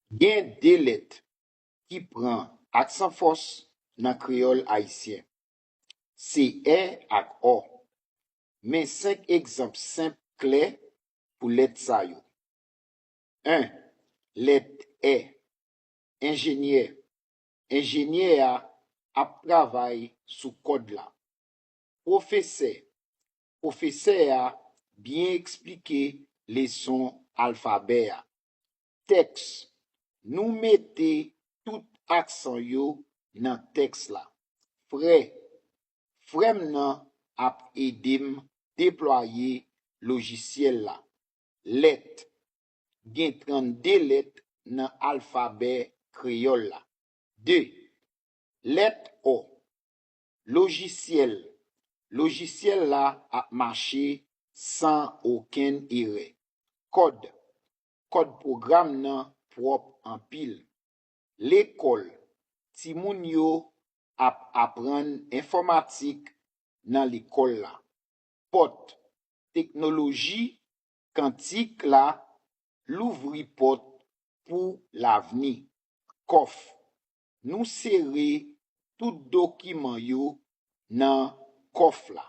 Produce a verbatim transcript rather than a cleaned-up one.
Gen de lèt ki pran aksan fòs nan kreyòl ayisyen. Se è ak ò. Men senk egzanp senp klè pou lèt sa yo. En, lèt è. Enjenyè. Enjenyè a ap travay sou kòd la. Pwofesè. Pwofesè a byen eksplike leson alfabè a. Tèks. Nou mete tout aksan yo nan tèks la. Frè. Frè m nan ap ede m deplwaye lojisyèl la. Lèt. Gen trannde lèt nan alfabè kreyòl la. De. Lèt ò. Lojisyèl. Lojisyèl la ap mache san okenn erè. Kòd. Kòd pwogram nan pwòp anpil. Lekòl. Timoun yo ap aprann enfòmatik nan lekòl la. Pòt. Teknoloji kantik la louvri pòt pou lavni. Kòf. Nou sere tout dokiman yo nan kòf la.